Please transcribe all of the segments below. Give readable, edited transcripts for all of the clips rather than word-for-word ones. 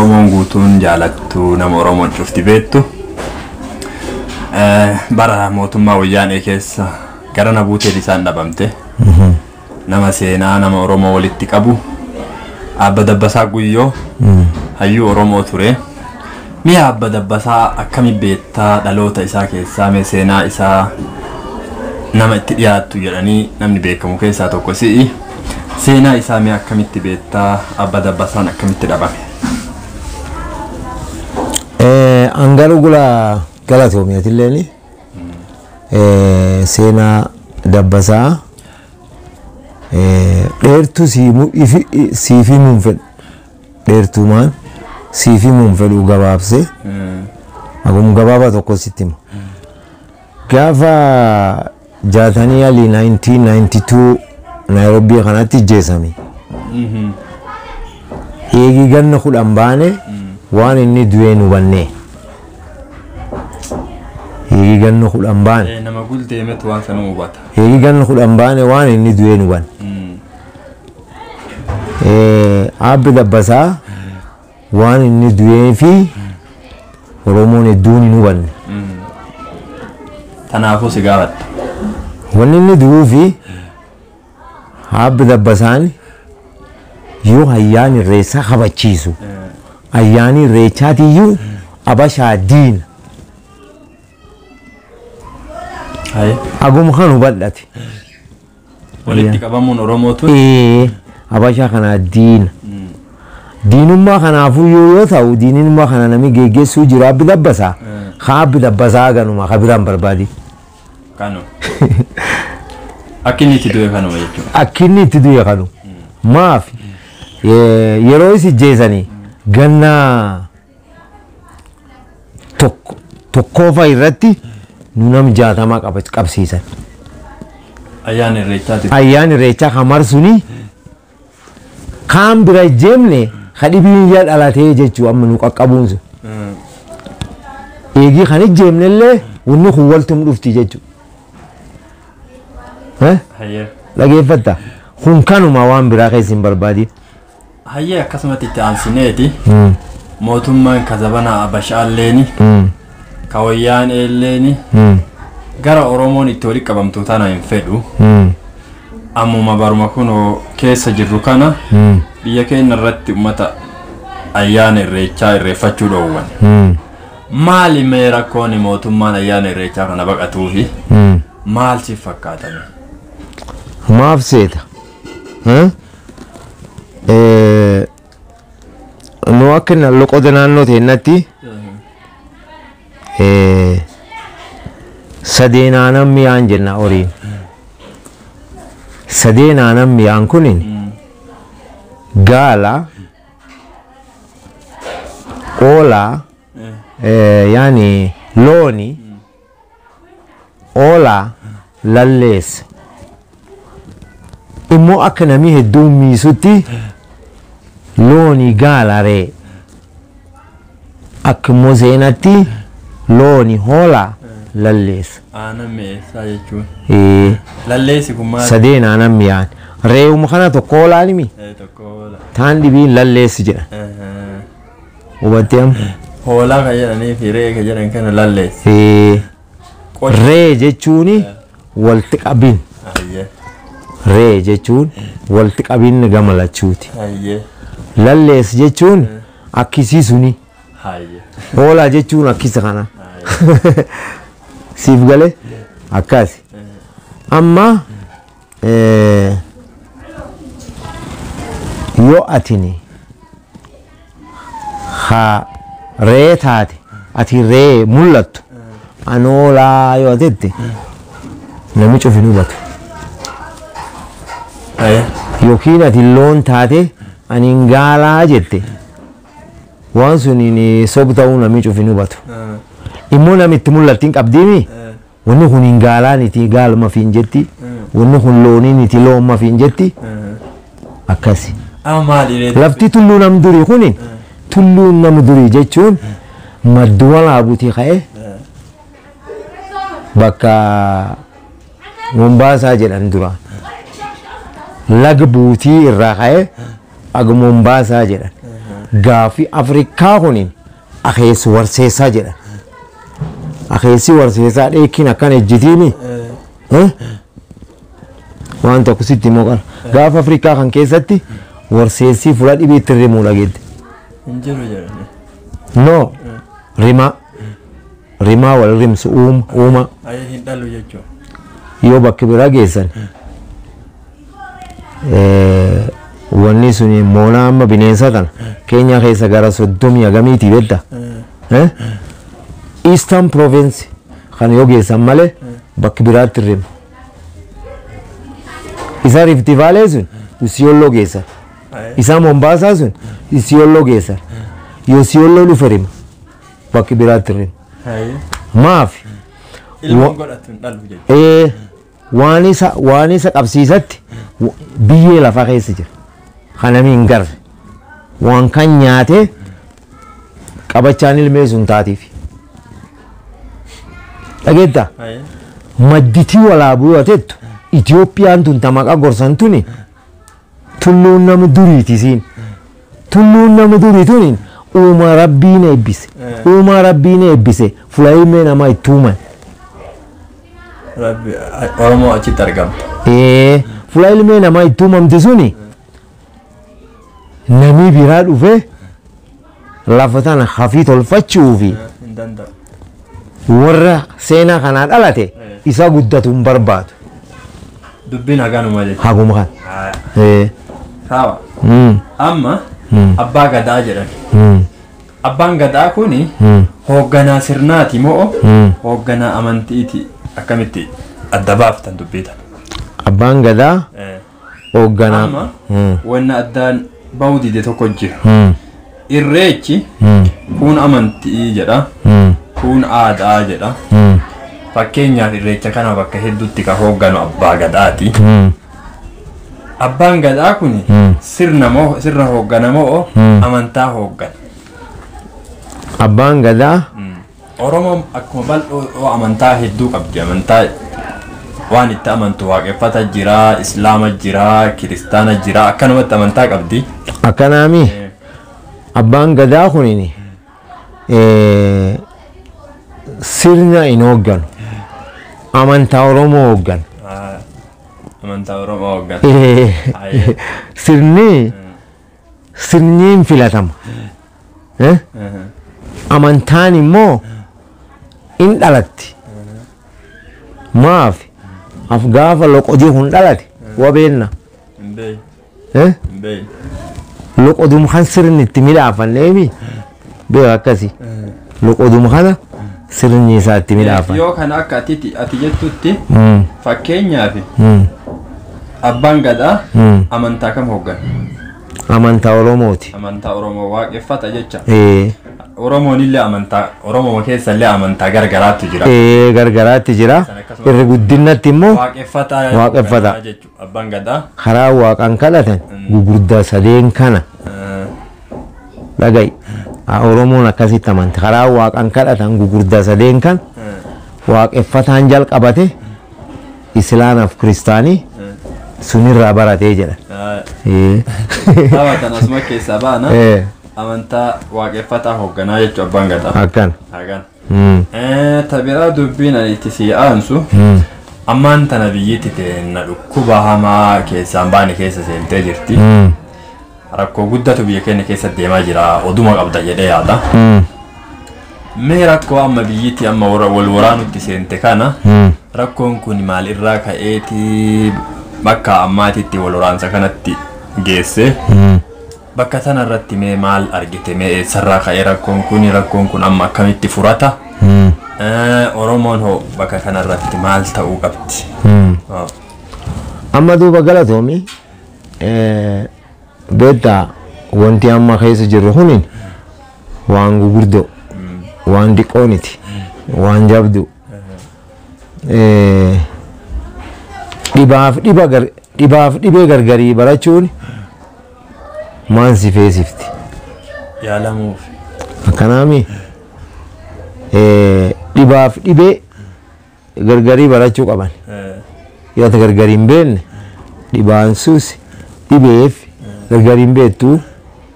Oromoon guutuun jaalattu, nama Oromoon cufti beektu. Bara mootummaa wayyaanee keessa gara na buuteen isaan dhabamte. Nama seenaa nama Oromoo walitti qabu. Abba Dabbasaa Guyyoo hayyuu Oromoo ture. Mi'a Abba Dabbasaa akkami beektaa dhaloota isaa keessaa mee seenaa isaa nama itti dhiyaattu jedhanii namni beekamu keessaa tokko si'i. Seenaa isaa mee akkamitti beektaa Abba Dabbasaan akkamitti dhabame? Angalu gula galatoomiyatilleen seenaa Dabbasaa dheertuu siif himuun fedhu dheertumaan siif himuun fedhu gabaabsee hagum gabaabaa tokko sitti hima. Gaafa jaatanii alii 1992 Naayiroobii kanatti ijjeessame. Eegii ganna 10 baane waan inni du'ee nu hubannee. Eegii ganna 10 baane. Nama guldeemetu waan sana hubata. Eegii ganna 10 baane waan inni du'ee nu hubanne. Abbi Dabbasaa waan inni du'ee fi Oromoon hedduun hin hubanne. Kanaafuu si gaafadha. Wanni inni du'uu fi Abbi Dabbasaan yoo ayyaana irreessaa kabachiisu ayyaanni irreechaatiyyuu Abashaa diina. Haguma kan hubadhate. Walitti qabamuun Oromoo tun. Abashaa kanaa diina. Diinummaa kanaafuu yoo ta'u diinummaa kana namni geggeessuu jiru Abbi Dabbasaa. Haa Abbi Dabbasaa ganuma ka biraan barbaadi. Kanu. Akki inni itti du'e kanuma jechuudha. Akki inni itti du'e kanu. Maaf yeroo isi jeesanii ganna tokkoofa irratti nu nam 60 qabsiisan. Ayyaana irreechaati. Ayyaana irreechaa kan marsuni kaan bira jeemne ka dhibiin yaa dhalatee jechuu amma nu qaqqabuun sun. Eegii kan ijjeemnellee wanni kun waltum dhufti jechuudha. Dhageeffatta. Kun kanuma waan biraa keessa hin barbaadin. Hayyee akkasumatti itti aansineeti. Mootummaan Kazabanaa Abashaalleeni. Ka Wayyaaneelleeni. Gara Oromoon itti walitti qabamtu tana hin fedhu. Ammuma baruma kunoo keessa jirru kana biyya keenya irratti uummata ayyaana irreechaa irreeffachuu dhoowwan. Maali mee rakkoon mootummaan ayyaana irreechaa kana baqatuufi maal siif fakkaatame? Maaf seeta? Nu akka loqoda naannoo teennatti sadeenaanan mi'aan jenna horiin. Sadeenaanan mi'aan kunin gaala, oolaa, yaani looni, oolaa lalleessa. Immoo akka namni hedduun miisutti looni gaala ree. Akka immoo seenatti looni hoolaa lalleessa. Aannan mi'eessaa jechuun. Lalleessi kun maali? Sadeen aannan mi'aan. Reewuma kana tokko hoolaan himi? Tokko hoolaa. Taan dhibiin lalleessi jedha. Hubattee amma? Hoolaa kan jedhanii fi re'ee kan jedhan kana lalleessi. Ree jechuun walitti qabin. Ree jechuun walitti qabinni gama lachuuti. Lalleessi jechuun akkisii suni. Hoolaa jechuun akkisa kana. Siif galee akkasi. Amma yoo atini haa ree taate ati ree mul'attu anoolaa yoo jette namni cufi hin hubatu. Yookiin ati loon taate ani gaalaa jette waan suniin sob ta'uu namni cufi hin hubatu. Immoo namitti mul'atti hin qabdiimi wanni kun hin gaalaaniti gaaluma fi hin jetti wanni kun looniiniti loonuma fi hin jetti akkasi. Lafti tulluu nam durii kunin tulluun nama durii jechuun maddu walaabuutii ka'ee bakka Mombaasaa jedhan duraan. Laga buutii irraa ka'ee aga Mombaasaa jedhan. Gaafi Afrikaa kuniin akeessi warseessaa jedha. Akeessi warseessaa dheekiin akkan ejjitiini. Waan tokko sitti immoo qara. Gaafa Afrikaa kan keessatti warseessii fuula dhibii itti rimuu dhageette. Hin jiru jedhani. No. Rimaa. Rimaa wal rimsu uuma uuma. Ayi hin dhalu jechuudha. Yoo bakki biraa geessan wanni sun moonaa amma bineensa tana Keenyaa keessa gara 30 hagamiitii beekta. Eastern Province kan yoo geessan malee bakki biraatti hin rimu. Isa Rift Valley sun Isiyolloo geessan. Isa Mombaasaa sun Isiyolloo geessan. Yoo Isiyolloo dhufe rima bakki biraatti hin rimu. Maaf? Ilmoon godhatu hin dhalu jechuudha. Waan isa qabsiisatti biyyee lafaa keessa jira. Kan namni hin garre. Waan kan nyaatee qabachaan ilmee sun taatiif. Dhageettaa? Madditii walaabuu yoo tettu Itoophiyaan tun ta maqaa gorsan tuni tulluun nama duriiti siin. Tulluun nama durii tuni uumaa rabbiin eebbise. Uumaa rabbiin eebbise fuula ilmee namaa itti uuman. Rabbi Oromoo achitti argamte. Fuula ilmee namaa itti uumamte suni namni biraa dhufee lafa tana hafii tolfachuufi Hin danda'u. warra seenaa kanaa dhalate isa guddatu hin barbaadu. Dubbiin haganuma jechuudha. Haguma kana. Sawa. Amma abbaa gadaa jedhan. Abbaan gadaa kuni hoogganaa sirnaati moo hoogganaa amantiiti, akkamitti adda baaftan dubbii tana? Abbaan gadaa hoogganaa. Amma wanna addaan bahuu dide tokko jira. Irreechi kun amantii jedha. Kun aadaa jedha. Fakkeenyaaf irreecha kana bakka hedduutti ka hoogganu abbaa gadaati. Abbaan gadaa kun sirna moo sirna hooggana moo amantaa hooggana? Abbaan gadaa Oromoon akkuma bal'oo amantaa hedduu qabdi. Amantaa waan itti amantu waaqeffata jira, islaama jira, kiristaana jira, akkanumatti amantaa qabdi. Akkanaami abbaan gadaa kunin sirna hin hoogganu. Amantaa Oromoo hoogganu. Amantaa Oromoo hooggana. Sirni sirniin filatama. Amantaan immoo in dhalatti. Maaf af gaafa loqodii kun dhalate wabeenna. Hin beeku. Hin beeku. Loqodum kan sirni itti midhaafanneemi beeku akkasi. Loqodum kana sirni isaa itti midhaafan. Yoo kana akka ati jettutti fakkeenyaaf abbaan gadaa amantaa kam hooggana? Amantaa Oromooti. Amantaa Oromoo waaqeffata jecha. Oromoon illee amantaa Oromoo keessa illee amantaa gargaraatu jira. Gargaraatti jira. Irri guddinatti immoo Waaqeffata Waaqeffata. jechuudha abbaan gadaa. Karaa waaqaan kadhatan gugurdaa sadeen kana dhaga'i. Oromoon akkasitti amante karaa waaqaan kadhatan gugurdaa sadeen kan waaqeffataan jalqabate islaamaaf kiristaanii sunirraa baratee jedha. Taphatan asuma keessaa baana amantaa waaqeffataa hoogganaa jechuudha abbaan gadaa. Akkan. Hagan. Tabiraa dubbiin ani itti sii aansu ammaan tana biyyatti teenna dhukkuba hamaa keessaan baane keessa seentee jirti. Rakkoo guddatu biyya keenya keessa deemaa jira, oduma qabda jedhee yaada. Mee rakkoo amma biyyatti amma wal waraanutti seente kana, rakkoon kun maalirraa ka'eeti bakka ammaatitti wal waraansa kanatti geesse? Bakka tana irratti mee maal argite? Mee eessarraa ka'ee rakkoon kun? Rakkoon kun amma akkamitti furata? Oromoon hoo bakka kana irratti maal ta'uu qabdi? Amma duuba galatoomi, beektaa wanti amma keessa jirru kunin waan gugurdoo waan diqqooniti waan jabdu. Dhibaaf dhiba dhibaaf dhibee gargarii barachuun maan si feesifti. Yaalamuuf. Akkanaami dhibaaf dhibee gargarii barachuu qaban. Yoo ati gargarii hin beekne dhibaan sus dhibeef gargarii hin beektu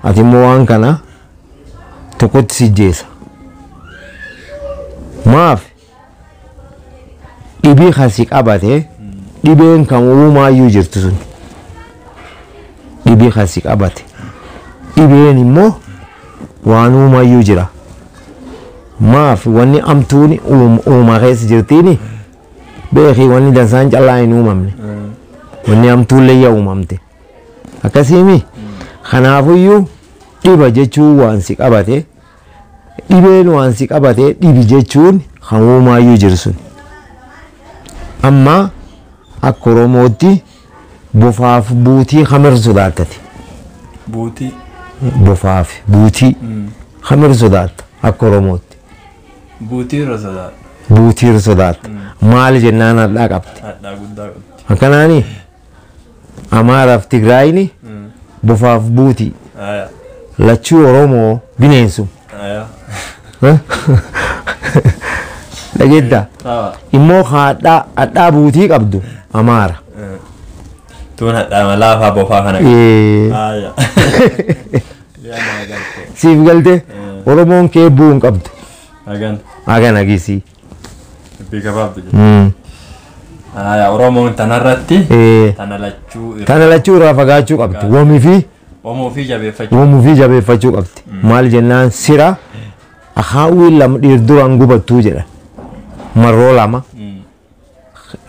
ati immoo waan kana Tokkotti si jeessa. Maaf dhibii kan si qabate dhibeen kan uumaayyuu jirtu sun. Dhibii kan si qabate. Dhibeen immoo waan uumaayyuu jira. Maaf wanni amtuun uumaa keessa jirtiini beekii wanni dansaan callaa hin uumamne. Wanni amtuullee yaa uumamte. Akkasiimi kanaafuyyuu dhiba jechuun waan si qabate dhibeen waan si qabate dhibi jechuun kan uumaayyuu jiru sun. Amma akka Oromootti bofaaf buutii kamir sodaattati. Buutii. Bofaaf buutii kamir sodaatta akka Oromootti. Buutii irra sodaatta. Buutii irra sodaatta. Maali jennaan hadhaa qabdi. Hadhaa guddaa qabdi. Akkanaani Amaaraaf Tigraayini bofaaf buutii. Lachuu Oromoo bineensu. Dhageettaa? Immoo hadhaa buutii qabdu Amaara. Tuun hadhaa laafaa bofaa kana. Siif galte Oromoon kee bu'uu hin qabdu. Hagan hagisii. Oromoon tanarratti tana lachuu irraa fagaachuu qabdi. Woomii fi jabeeffachuu qabdi. Maal jennaan sira akaawwii lama dhiir duraan gubattuu jedha. Marroo lama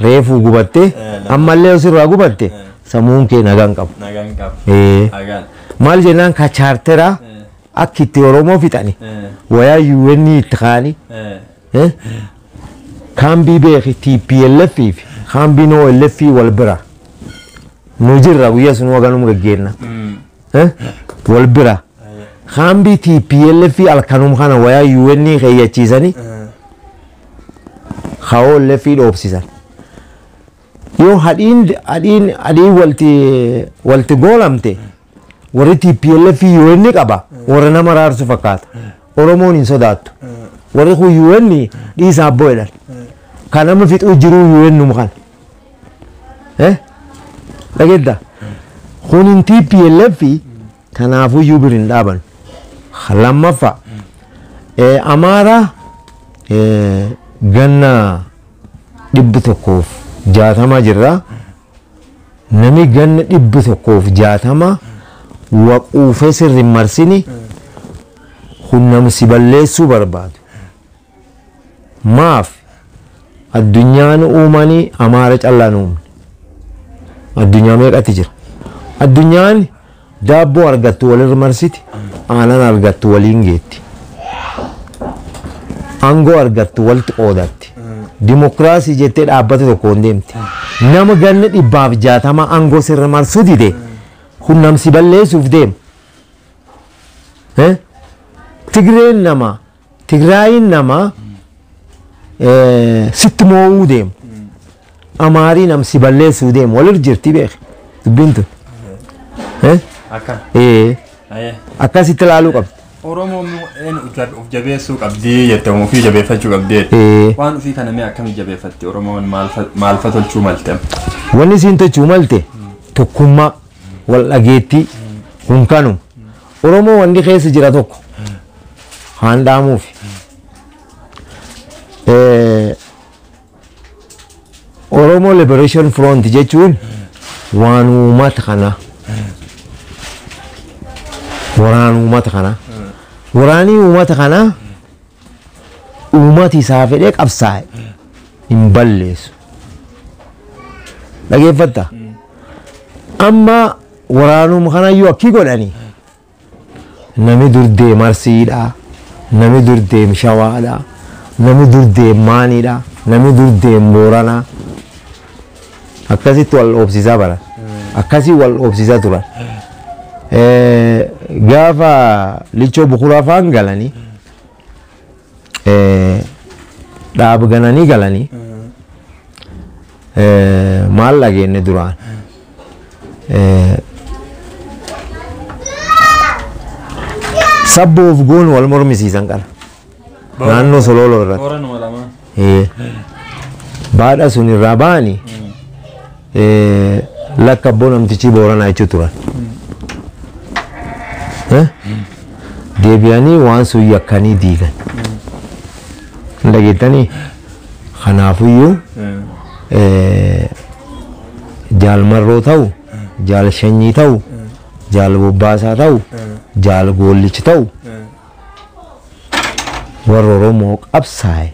reefuu gubattee ammallee osirraa gubatte sammuun kee nagaan qabu. Maal jennaan ka chaarteraa akka itti Oromoo fixani wayaa UN itti kaani kaambii beeki TPLF fi kaambiin OLF wal bira nu jirra guyyaa sun waganuma gaggeenya wal bira kaambii TPLF halkanuma kana wayaa UN keeyyachiisanii OLF dhoobsisan. Yoo hadhiin walti goolamte warri TPLF UN qaba warra nama raarsu fakkaata. Oromoon hin sodaattu. Warri kun UN dhiisaa abboo jedhan. Kan nama fixuu jiruu UN numa kana. Dhageettaa? Kun hin TPLF kanaafuyyuu bir hin dhaaban. Lammaffaa Amaaraa ganna 160 jirra. Namni ganna 160 waquufee sirri marsini kun nama si balleessuu barbaadu. Maaf addunyaan uumanii Amaara callaan uumne. Addunyaa meeqatti jira? Addunyaan daabboo argattu walirra marsiti, aannan argattu waliin geetti. Aangoo argattu walitti qoodatti. Dimokiraasii jettee dhaabbata tokkoon deemti. Nama ganna 160 aangoo sirra marsuu dide kun namsi balleessuuf deema. Tigreen nama, Tigraayin nama sitti moo'uu deema. Amaarii namsi balleessuu deema. Walirra jirti beeki dubbiin tun. Akkasitti ilaaluu qabdi. Oromoon of jabeessuu qabdii jettee ofii jabeeffachuu qabdii. Waan ofii kana mee akkamitti jabeeffatti Oromoon maal fa tolchuu malte? Wanni isiin tolchuu malte tokkummaa wal dhageettii kun kanuma. Oromoo wanni keessa jira tokko haan dhaamuufi. Oromoo Liberation Front jechuun waan uummata kana. Waraan uummata kana. Waraanii uummata kana uummati isaa fedhee qabsaa'e hin balleessu. Dhageeffatta? Amma waraanuma kanayyuu akki godhani namni dur deem Arsiidha, namni dur deem Shawaadha, namni dur deem Maaniidha, namni dur deem Booranaa. Akkasitti wal dhoobsisaa baran. Akkasii wal dhoobsisaa turan. Gaafa lichoo bukuraa faan galanii dhaab gananii galanii maal dhageenye duraan sabboof goon wal mormisiisan kana naannoo Sololoo irratti. Baadha sun irraa ba'anii lakka abboo namtichi Booranaa jechuu turan. Deebi'anii waan sun yakkanii diigan. Dhageettanii kanaafuyyuu jaal Marroo ta'u, jaal Shanyii ta'u, jaal Bobbaasaa ta'u, jaal Goollichi ta'u, warra Oromoo qabsaa'e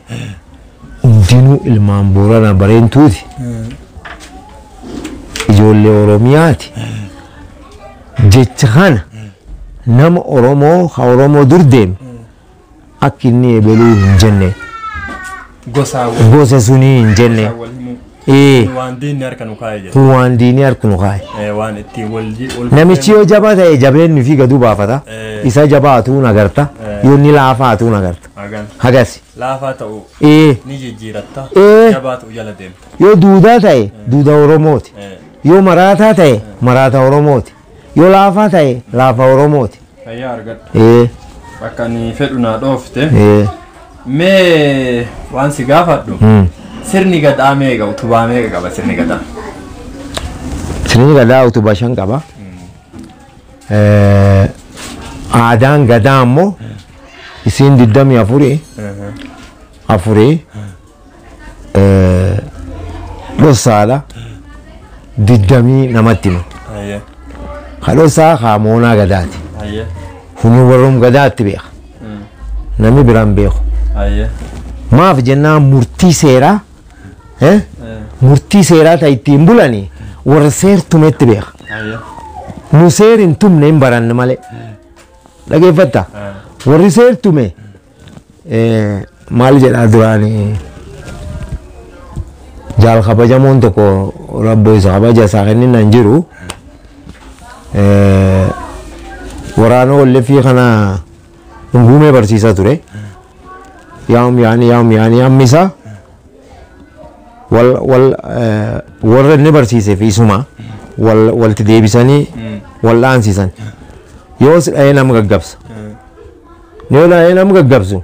hundinuu ilmaan Boorana Bareentuuti. Ijoollee Oromiyaati. Jecha kana nama Oromoo ka Oromoo dur deeme akka inni ebeluu hin jenne. Gosa sunii hin jenne. Waan diinni harka nu kaa'e jedha. Kun waan diinni harka nu kaa'e. Waan ittiin wal Namichi yoo jabaa ta'e jabeenni fi gaduu baafata. Isa jabaatuu agarta. Yoo inni laafaatu agarta. Hagasi. Laafaa ta'u ni jijjiiratta. Jabaa ta'u jala deemta. Yoo duudaa ta'e duudaa Oromooti. Yoo maraataa ta'e maraataa Oromooti. Yoo laafaa ta'e laafaa Oromooti. Fayyaa argadhu. Bakka ani fedhu naa dhoofte. Mee waan si gaafadhu. Sirni gadaa meeqa utubaa meeqa qaba sirni gadaa? Sirni gadaa utubaa 5 qaba. Aadaan gadaa ammoo isiin 24 afurii dhossaadha 20 namatti hima. Ka dhossaa kaa moonaa gadaati. Kuni warroom gadaatti beeka. Namni biraan beeku. Maaf jennaan murtii seeraa murtii seeraa ta'e ittiin bulanii warra seer tumetti beeka. Nu seer hin tumne hin baranne malee. Dhageeffatta? Warri seer tume maal jedhaa duraan jaal kabajamoon tokko rabbo isa kabaja isaa kennin hin jiru. Waraana Walleffii kana hunguumee barsiisaa ture. Yaa'um yaani yaa'um yaani hammisa wal warra inni barsiisee fi isuma wal walitti deebisanii wal dhaansisan. Yoos dhahee nama gaggabsa. Yoo dhahee nama gaggabsu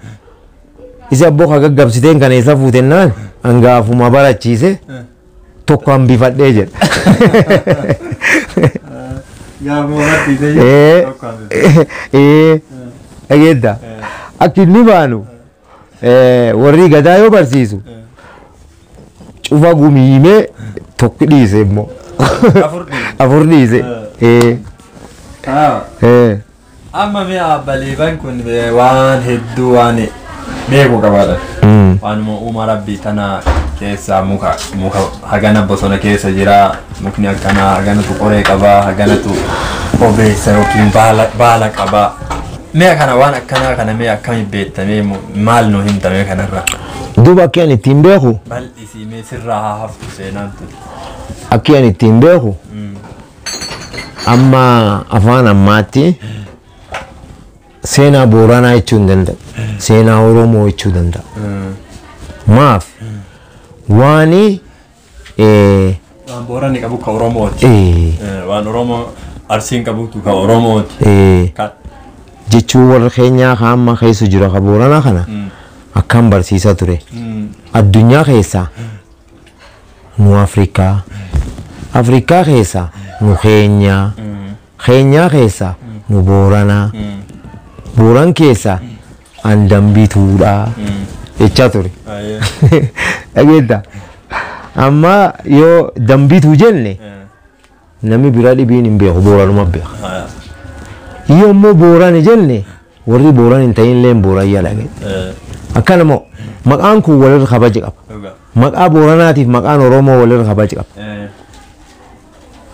isa abboo ka gaggabsiteen kana isa fuutennaan hangaafuma barachiise tokko hambifadhee jedha. Dhageetta. Akka inni baanu warri gadaa yoo barsiisu cufa gumiimee tokko dhiise immoo. Afur dhiise. Amma mi'a abbaliiban kun waan hedduu waan beeku qabaadha. Waanuma uuma rabbii tana keessaa muka hagana bosona keessa jira mukni akkanaa haganatu qoree qabaa haganatu obeessa yookiin baala qabaa. Mi'a kana waan akkanaa kana mi'a akkamiin beektamee maal nu himtamee kanarraa? Duuba akka ani ittiin beeku. Bal'isii mee sirraa haa haftu seenaan tun. Akka ani ittiin beeku. Amma afaan ammaatti seenaa Booranaa jechuu hin danda'u. Seenaa Oromoo jechuu danda'a. Maaf waani waan Booranni qabu ka Oromooti. Waan Oromoo Arsiin qabutu ka Oromooti. Jechuun warra keenyaa ka amma keessa jiru ka Booranaa kana akkam barsiisaa ture. Addunyaa keessaa nu Afrikaa, Afrikaa keessaa nu Keenyaa, Keenyaa keessaa nu Booranaa, Booran keessaa an Dambituudha jechaa ture. Dhageetta. Amma yoo Dambituu jenne namni biraa dhibiin hin beeku Booranuma beeka. Yoo immoo Boorani jenne warri Booran hin ta'in illee Booran yaala. Akkanuma maqaan kun walirra kabaja qaba. Maqaa Booranaatiif maqaan Oromoo walirra kabaja qaba.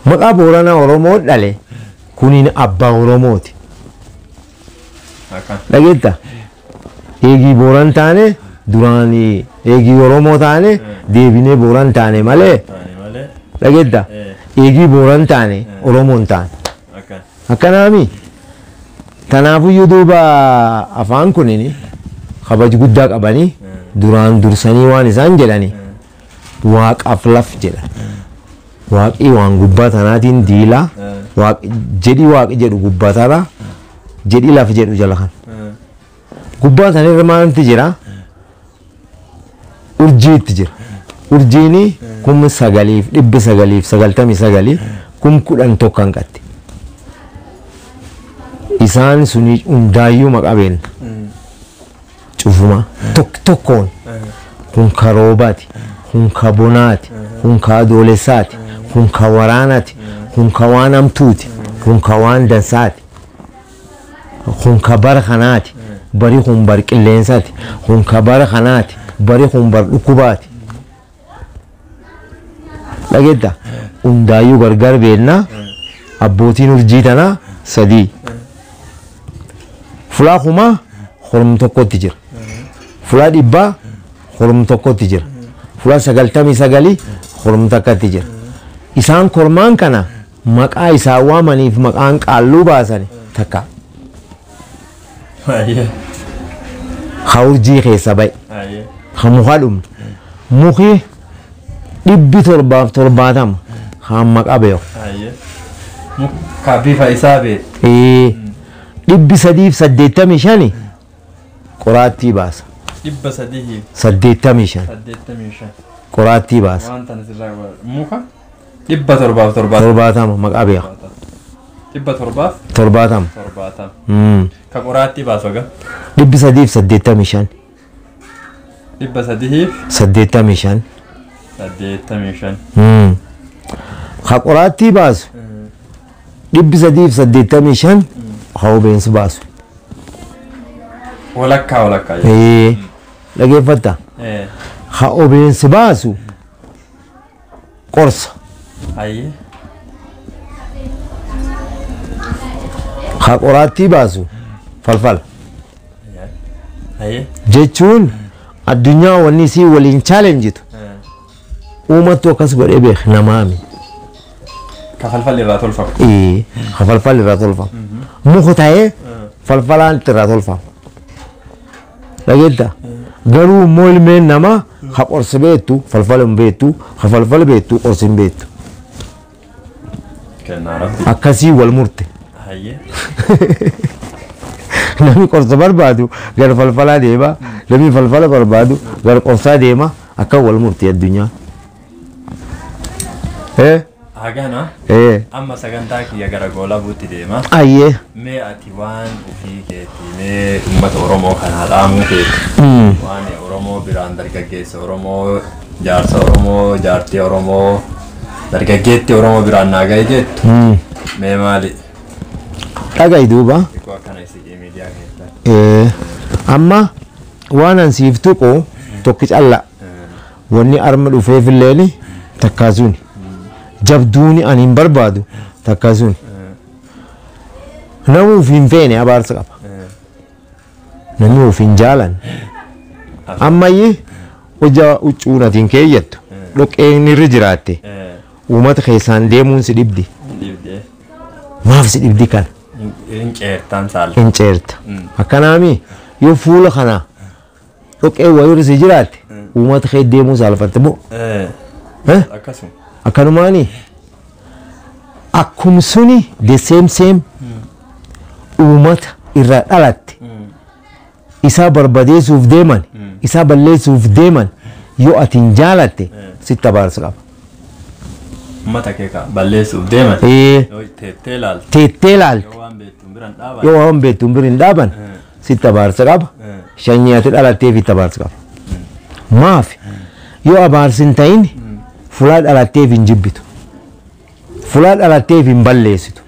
Maqaa Booranaa Oromoo dhale kuniin abbaa Oromooti. Dhageetta. Eegii Booran taane duraan eegii Oromoo taane deebinee Booran taane malee. Dhageetta. Eegii Booran taane Oromoo hin taane. Akkanaami. Kanaafuyyuu duuba afaan kunin kabaja guddaa qabanii duraan dursanii waan isaan jedhani waaqaaf laf jedha. Waaqii waan gubbaa tanaatiin diilaa jedhi waaqi jedhu gubbaa tanaa jedhi laf jedhu jala kan. Gubbaa tanarra maaltu jira? Urjiitti jira. Urjiin 9999 10,011 kan qabdi. Isaan suni hundaayyuu maqaa beekna. Cufuma tokkoon kun ka roobaati, kun ka bonaati, kun ka adoolessaati, kun ka waraanaati, kun ka waan hamtuuti, kun ka waan dansaati, kun ka bara kanaati, bari kun bar qilleensaati, kun ka bara kanaati, bari kun bar dhukkubaati. Dhageetta hundaayyuu gargar beekna. Abbootiin urjii tanaa 3. Fulaa 1000 horm tokkotti jira. Fulaa 100 horm tokkotti jira. Fulaa 99 horm takkatti jira. Isaan kormaan kana maqaa isaa waamaniif maqaan qaalluu baasan takka. Ha urjii keessa ba'e. Ha muka dhumne. Muki 770 haa maqaa beeku. Ka bifa isaa beeku. 385 qoraattii baasa. 385 85 qoraattii baasa. Waan tana sirraa muka 770 70 maqaa beeku. 770 70. 70. Ka qoraattii baasu aga? 385. 385. 85. 85. Ka qoraattii baasu 385 haa obeensi baasu. Walakkaa walakkaa. Dhageeffatta. Haa obeensi baasu qorsa. Haa qoraattii baasu falfala. Jechuun addunyaa wanni isii waliin chaalenjitu uumattu akkas godhee beek namaami. Ka falfalli irraa tolfamu. Ka falfalli irraa tolfamu. Muka ta'ee falfalaan irraa tolfama. Dhageetta? Garuu immoo ilmeen namaa ka qorsa beektu falfala hin beektu, ka falfala beektu qorsa hin beektu. Kennaa rabbi. Akkasii wal murte. Namni qorsa barbaadu gara falfalaa deema, namni falfala barbaadu gara qorsaa deema, akka wal murte addunyaa. Hagana amma sagantaa kiyya gara goolabuutti deema. Mee ati waan ofii keetii mee uummata Oromoo kanaa dhaamuu keeti. Waan Oromoo biraan dargaggeessa Oromoo, jaarsa Oromoo, jaartii Oromoo, dargaggeettii Oromoo biraan naa ga'e jettu. Mee maali? Dhaga'i duuba. Xiqqoo akkana isii miidiyaa keessatti. Amma waan an siif tuqu tokko calla. Wanni arma dhufeefilleeni takkaasuuni. Jabduuni ani hin barbaadu takkaasuuni. Namni ofii hin feene abaarsa qaba. Namni ofii hin jaalan. Ammayyi hojja huccuun ati hin keeyyattu dhoqqeen irra jiraatte uummata keessaan deemuun si dhibdi. Maaf si dhibdi kana? Hin ceertaan saalta. Hin ceerta. Akkanaami yoo fuula kana dhoqqee wayii irra si jiraatte uummata kee deemuu saalfatte moo? Akkasuma. Akkanumaani akkum suni the same same uummata irraa dhalatte isaa barbadeessuuf deeman isaa balleessuuf deeman yoo ati hin jaalatte sitti abaarsa qaba. Uummata kee ka balleessuuf deeman. Yoo teettee ilaalte. Teettee ilaalte. Yoo waan beektuun bira hin dhaaban. Yoo waan beektuun bira hin dhaaban sitti abaarsa qaba. Sanyii ati dhalatteef itti abaarsa qaba. Maaf yoo abaarsi hin ta'in fulaa dhalatteef hin jibbitu. Fulaa dhalatteef hin balleessitu.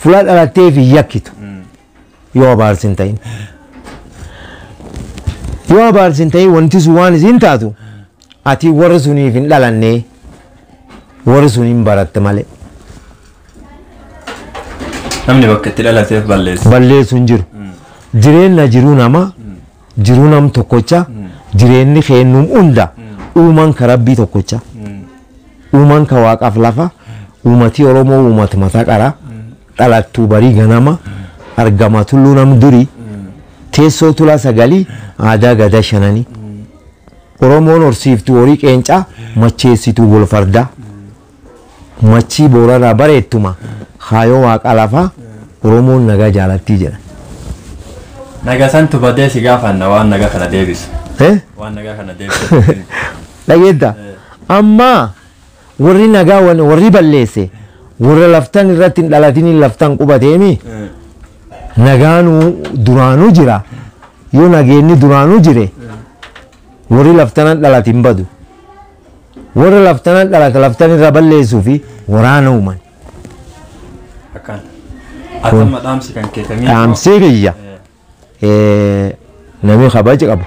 Fulaa dhalatteef hin yakkitu. Yoo abaarsi hin ta'in. Yoo abaarsi hin ta'in wanti sun waan isin taatu ati warra suniif hin dhalannee warra sun hin baratte malee. Namni bakka itti dhalateef balleessu. Balleessu hin jiru. Jireenya jiruu namaa jiruu nam tokkocha jireenyi keenyum hunda uumaan ka rabbii tokkocha. Uumaan ka waaqaaf lafa uummatii Oromoo uummata mataa qara dhalattuu barii ganama argama tulluu nam durii teessoo tulaa 9 aadaa gadaa 5 Oromoon horsiiftuu horii qeencaa macheessituu bol fardaa machii boorarraa bareettuma haayoo waaqa lafaa Oromoon nagaa jaalattii jedha. Nagaa santu badee si gaafanna waan nagaa kana deebisu. Waan nagaa kana deebisu. Dhageetta? Amma warri nagaa warri balleesse warra laftan irratti hin dhalatin laftan qubateemi. Nagaanuu duraanuu jira. Yoo nageenyi duraanuu jire warri laftanan dhalate hin badu. Warri laftanan dhalate laftan irra balleessuu fi waraana uuman. Akkaan. Atamma dhaamsi kan keetamii. Dhaamsee kiyya namni kabaja qabu,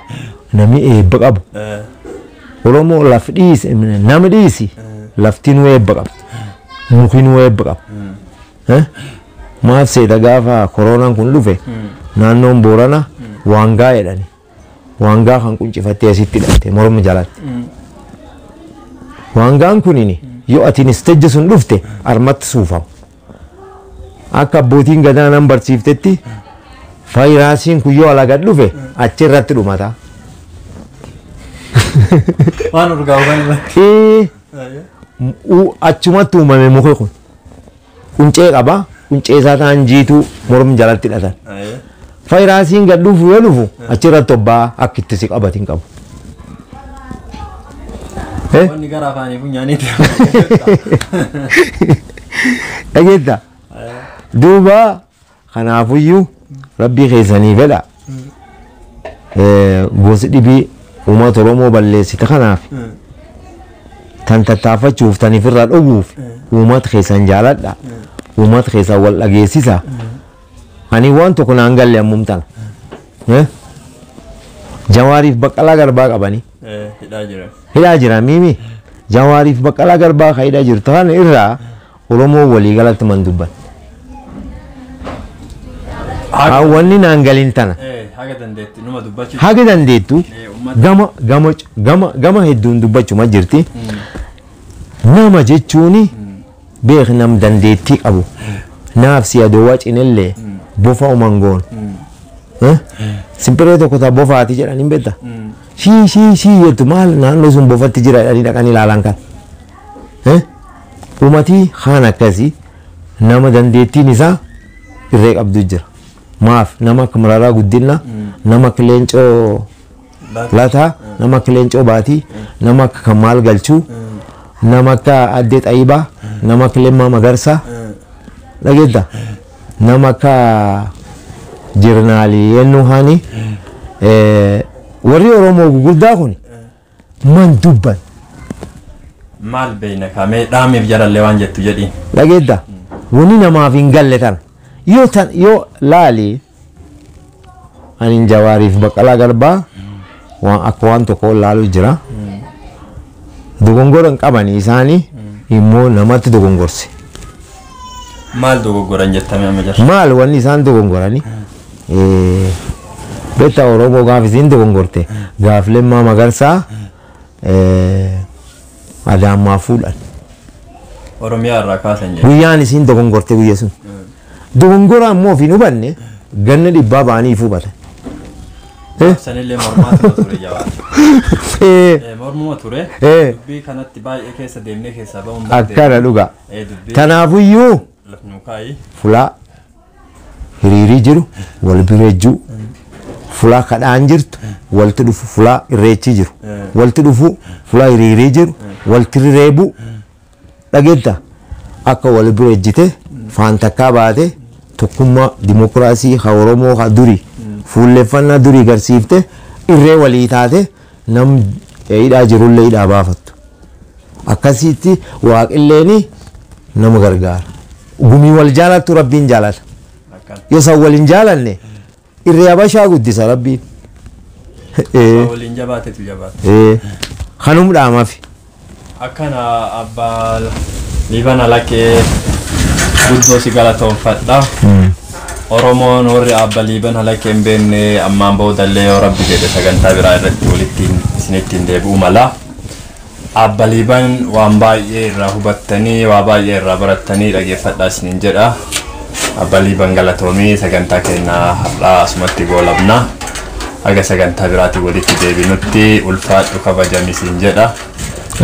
namni eebba qabu. Oromoo laf dhiisi, nama dhiisi, lafti nu eebba qabdi. Muki nu eebba qaba. Maaf seeta gaafa koronaan kun dhufe naannoon Boorana waangaa jedhani. Waangaa kan quncifattee asitti hidhatte morma jalatti. Waangaan kunini yoo atiin istejja sun dhufte armatti suufama. Akka abbootiin gadaa nan barsiiftetti faayiraasiin kun yoo alaga dhufe achirratti dhumata. Waan urgaa'u kan irratti. Achumatti uumame muki kun. Quncee qaba. Quncee isaa ta'an jiituu morma jalatti hidhatan. Faayiraasiin gad dhufu yoo dhufu achirratti obbaa akka itti si qabatin qabu. Wanni gara afaanii funyaaniitti. Dhageetta? Duuba kanaafuyyuu rabbii keessanii fedha. Gosi dhibii uummata Oromoo balleessite kanaaf tan tattaafachuuf tan ifirraa dhowwuuf uummata keessan jaaladha. Uummata keessan wal dhageessisa. Ani waan tokko naan galle ammum tana. Jawaariif Baqqalaa Garbaa qabanii. Hidhaa jira. Hidhaa jira miimi. Jawaariif Baqqalaa Garbaa kan hidhaa jirtu kana irraa Oromoo walii galatti man dubban. Wanni naan galin tana. Haga dandeetti numa dubbachuu. Haga dandeettu gama gama gama gama hedduun dubbachuma jirti. Nama jechuun beek nam dandeettii qabu. Naaf si adowwaa cinellee bofa uman goon. Simbirroo tokko ta bofaati jedhan hin beektaa? Shii shii shii jettu maal naannoo sun bofatti jira jedhanii dhaqanii ilaalan kan. Uummatii haan akkasii nama dandeettiin isaa irree qabdu jira. Maaf nama akka Mararaa Guddinaa, nama akka Leencoo Lataa, nama akka Leencoo Baatii, nama akka Kamaal Galchuu, nama akka Addee Xayibaa, nama akka Lemmaa Magarsaa. Dhageetta? Nama akka Jirnaalii eenyu haani warri Oromoo guguddaa kun man dubban. Maal beeyna kaamee dhaamiif jarallee waan jettu jedhiin. Dhageetta? Wanni namaaf hin galle tana. Yoo tan yoo laali ani Jawaariif Baqqalaa Garbaa waan akka waan tokko laalu jira. Dogongora hin qabani isaanii immoo namatti dogongorse. Maal dogoggoran jettame amma jira? Maal wanni isaan dogongorani? Beektaa Oromoo gaaf isiin dogongorte gaaf Lemmaa Magarsaa Adaamaa fuudhan. Oromiyaa irraa kaasan jedhu. Guyyaan isiin dogongorte guyya sun. Dogongora ammoo of hin hubanne ganna dhibbaa ba'anii if hubatan. Sanillee mormaatuma ture jabaata. Mormuma ture. Dubbii kanatti baay'ee keessa deemnee keessaa ba'uun Akkana dhuga. Tanaafuyyuu lafnu kaayi. Fulaa hiriirii jiru wal bira ejjuu fulaa kadhaan jirtu walti dhufu fulaa irreechi jiru walti dhufu fulaa hiriirii jiru walti reebu dhageetta akka wal bira ejjite faantakkaa baate tokkummaa dimokiraasii ha Oromoo ha durii fuulleffannaa durii garsiifte irree walii taate nam hidhaa jirullee hidhaa baafattu. Akkasitti waaqilleeni nama gargaara. Gumii wal jaalattu rabbiin jaalata. Yoo isaan wal hin jaalanne irree habashaa guddisa rabbiin. Waliin jabaatetu jabaata. Kanum dhaamafi. Akkana abbaa Liibana Lakkee guddoo si galatoonfadha. Oromoon warri abbaa Liibana Lakkee hin beekne ammaan boodallee yoo rabbi jedhe sagantaa biraa irratti walitti isinittiin deebi'u mala. Abbaa Liiban waan baay'ee irraa hubattanii waa baay'ee irraa barattanii dhageeffadhaa isiniin jedha. Abbaa Liiban galatoomii sagantaa keenyaa har'aa asumatti goolabna. Haga sagantaa biraatiin walitti deebinutti ulfaadhu kabajami siin jedha.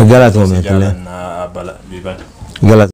Galatoomii. Jaalannaa abbaa Liiban. Galatoomii.